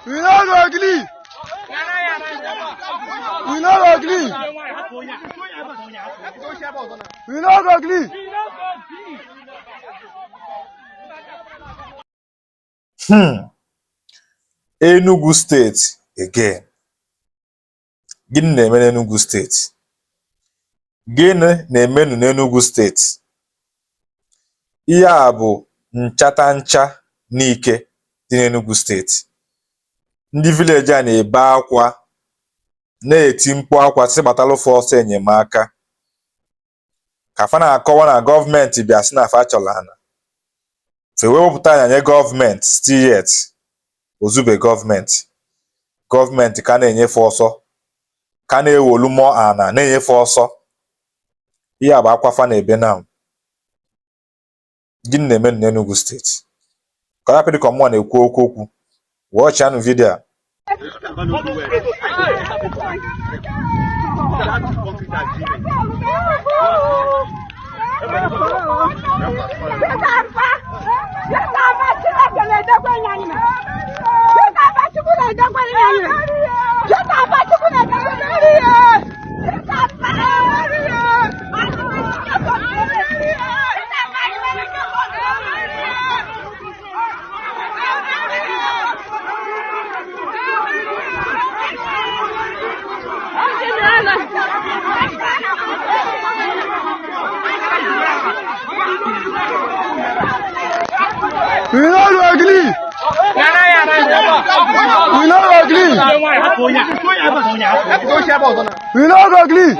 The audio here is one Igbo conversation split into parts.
We no go gree. We no go gree. We no go gree. Enugu State again. Gịnị na-eme n'Enugu State? Gịnị na-emenụ n'Enugu State? Ihe a bụ nchatancha Nike dị n'Enugu State. Ndị village a na-ebe akwa na-eti mkpu akwa sị gbatalụ fa ọsọ enyemaka ka fa na-akọwa na gọọmenti bịa sị na fa chọrọ ana fa wee wepụta anya nye gọọmenti. Still yet ozube gọọmenti, gọọmenti ka na-enyefe ọsọ, ka na-ewolu mọ ana na-enyefe ọsọ. Ihe a bụ akwa fa na-ebe now. Gịnị na-eme n'Enugu State? Ka ọ hapụ dị ka mmụọ na-ekwu okwu okwu. Watchanụ video a. We no go gree. We no go gree. We no go gree.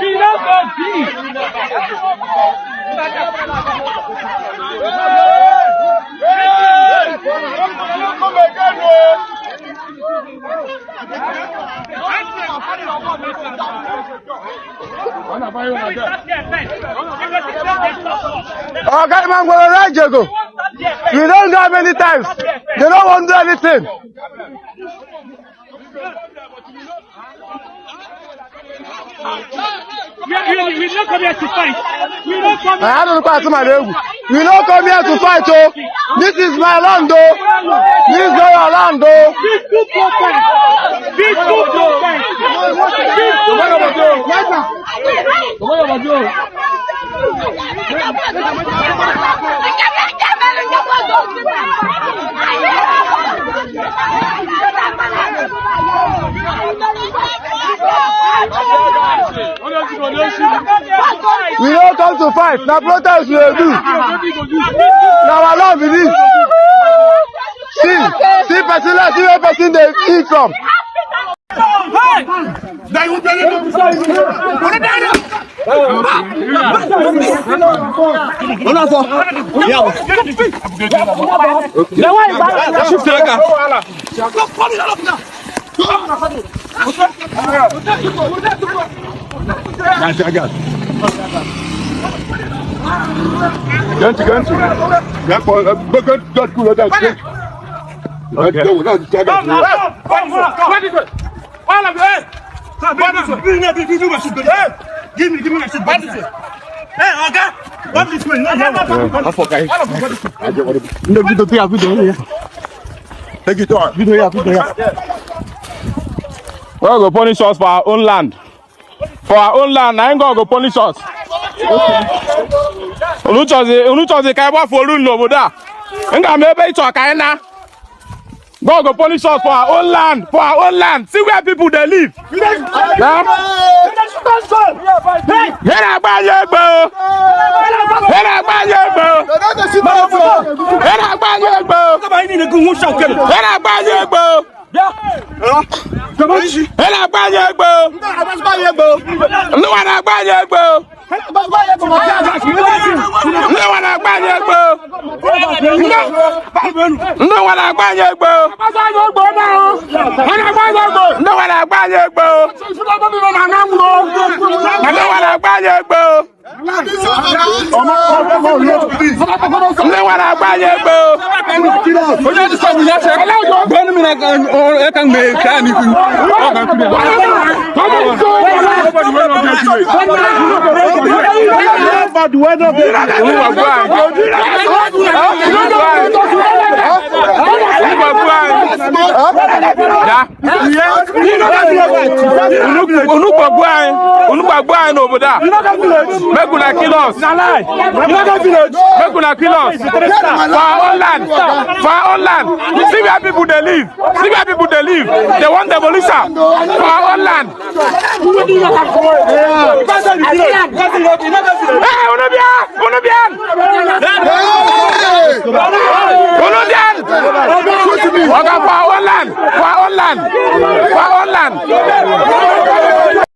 Oga Imangwolo Rajego. We don go many times. They no wan do anything. We don't come here to fight. We don't come I don't know what to egwu. We no come here to fight oh. This is my land oh. This is not your land oh. Peaceful protest. Peaceful protest. Peaceful protest. We no come to fight. Na protest we dey do. Na our land be this. See, see person like see where person dey eat from. God go punish us for our own land. For our own land, na him God go punish us. Unu chọzi unu chọzi ka anyị gbafuo olu n'obodo a. M ga m ebe ịchọ ka anyị na. God go punish us for our own land, for our own land. See where people dey live. Na? Ihe na-agba anyị egbe o. Ihe na-agba anyị egbe o. Ihe na-agba anyị egbe o. Ihe na-agba anyị egbe o. Ihe na-agba anyị egbe o. Ndị nwa na-agba anyị egbe o. Ndị nwa na-agba anyị egbe o. Ndị nwa na-agba anyị egbe o. Ndị nwa na-agba anyị egbe o. Ndị nwa na-agba anyị egbe o. Ndị nwa na-agba anyị egbe o. Unu gbagbuo anyị. Ya. Unu gbagbuo anyị. Unu gbagbuo anyị n'obodo a. Make una kill us. Make una kill us. For our own land. For our own land. See where people dey live. See where people dey live. They want demolition. For our own land. Hey, unu bịa! Unu bịa!